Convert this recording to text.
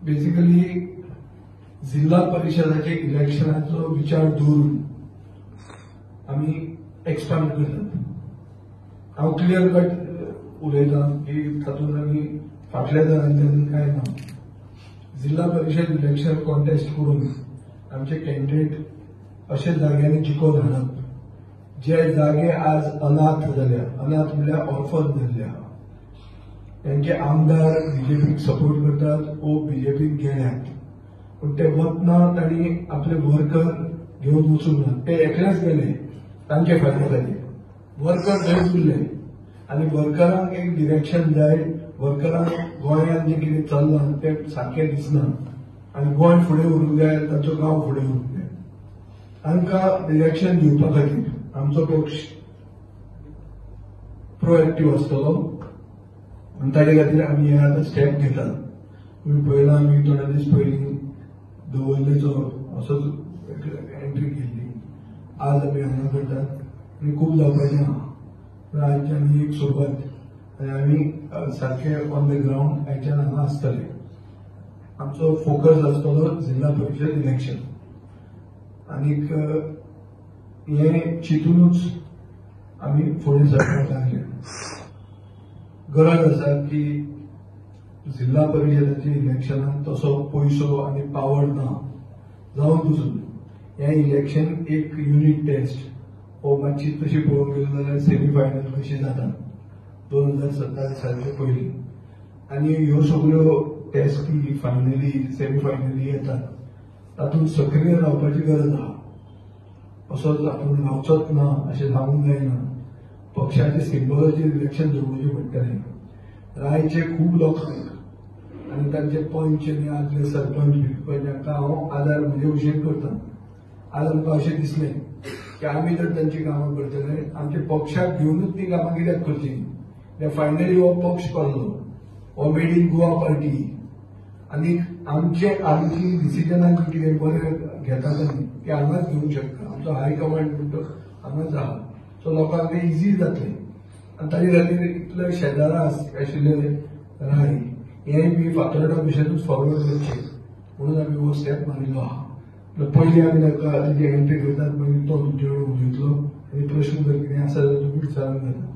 Basically जिल्हा परिशदाचे इलेक्शनाचो विचार दवरून आमी एक्सपांड करतात. हांव क्लियर कट उलयतां की तातूंत आमी फाटल्या जाणांच्यान काय ना. जिल्हा परिशद इलेक्शन कॉन्टेस्ट करून आमचे कॅन्डिडेट अशे जाग्यांनी जिखोवन हाडप जे जागे आज अनाथ जाल्या, अनाथ म्हणल्यार ऑर्फन जाल्ले आहा, तांचे आमदार बीजेपीक सपोर्ट करतात वो बीजेपीक गेल्यात, पूण ते वतना तांणी आपले वर्कर घेवन वचूंक ना, ते एकलेच गेले तांचे फायद्या खातीर. वर्कर थंयच उरले आनी वर्करांक एक डिरेक्शन जाय. वर्करांक गोंयांत जें कितें चल्लां तें सारकें दिसना आनी गोंय फुडें व्हरूंक जाय, तांचो गांव फुडें व्हरूंक जाय. तांकां डिरेक्शन दिवपा खातीर आमचो पक्ष प्रोएक्टीव आसतलो आनी ताजे खातीर आमी हे आतां स्टेप घेतात. तुमी पळयलां आमी थोडे दीस पयलीं दवर्लेचो असोच एंट्री केल्ली, आज आमी हांगा करतात आनी खूब जावपाचें आहा. पूण आयच्यान ही एक सुरवात आनी आमी सारके ऑन the ground आयच्यान हांगा आसतले. आमचो फोकस आसतलो जिल्हा परिशद इलेक्शन आनीक हें चिंतूनच आमी फुडें सरपाक लागले. गरज आसा की जिल्हा परिशदाच्या इलेक्शनाक तसो पयसो आनी पावर ना जावन पसून हें इलेक्शन एक युनीट टेस्ट हो मातशी तशी पळोवंक गेली जाल्यार सेमी फायनल कशी जाता 2017 सालचे पयलीं, आनी ह्यो सगळ्यो टेस्टी फायनली सेमी फायनली येतात तातूंत सक्रीय रावपाची गरज आहा. असोच आपूण रावचोच ना अशें सांगूंक जायना. पक्षाचे सिंबलाचेर इलेक्शन दवरचें पडटलें. रायचे खूब लोकांक आनी तांचे पंच आनी आदले सरपंच बिरपंच हांकां हांव आदार म्हजे भशेन करता. आज आमकां अशें दिसलें की आमी जर तांची कामां करतले आमच्या पक्षाक घेवनूच ती कामां कित्याक करची. फायनली हो पक्ष कल्लो, हो मेड इन गोवा पार्टी आनी आमचे आमची डिसिजनां जी कितें बरें घेतात आमी ते हांगाच घेवंक शकता. आमचो हाय कमांड म्हणटा हांगाच आहा, सो लोकांक तें इजी जातलें. आनी ताजे खातीर इतले शेजारा आशिल्ले राय हेंय बी फातोर्डा भशेनूच फॉरवर्ड वचचें म्हणून आमी हो स्टेप मारिल्लो आहा. पयलीं आमी तांकां ताजी एंट्री करतात, मागीर तो तुमचे कडेन उलयतलो आनी प्रश्न जर कितें आसा जाल्यार तुमी विचारूंक जाता.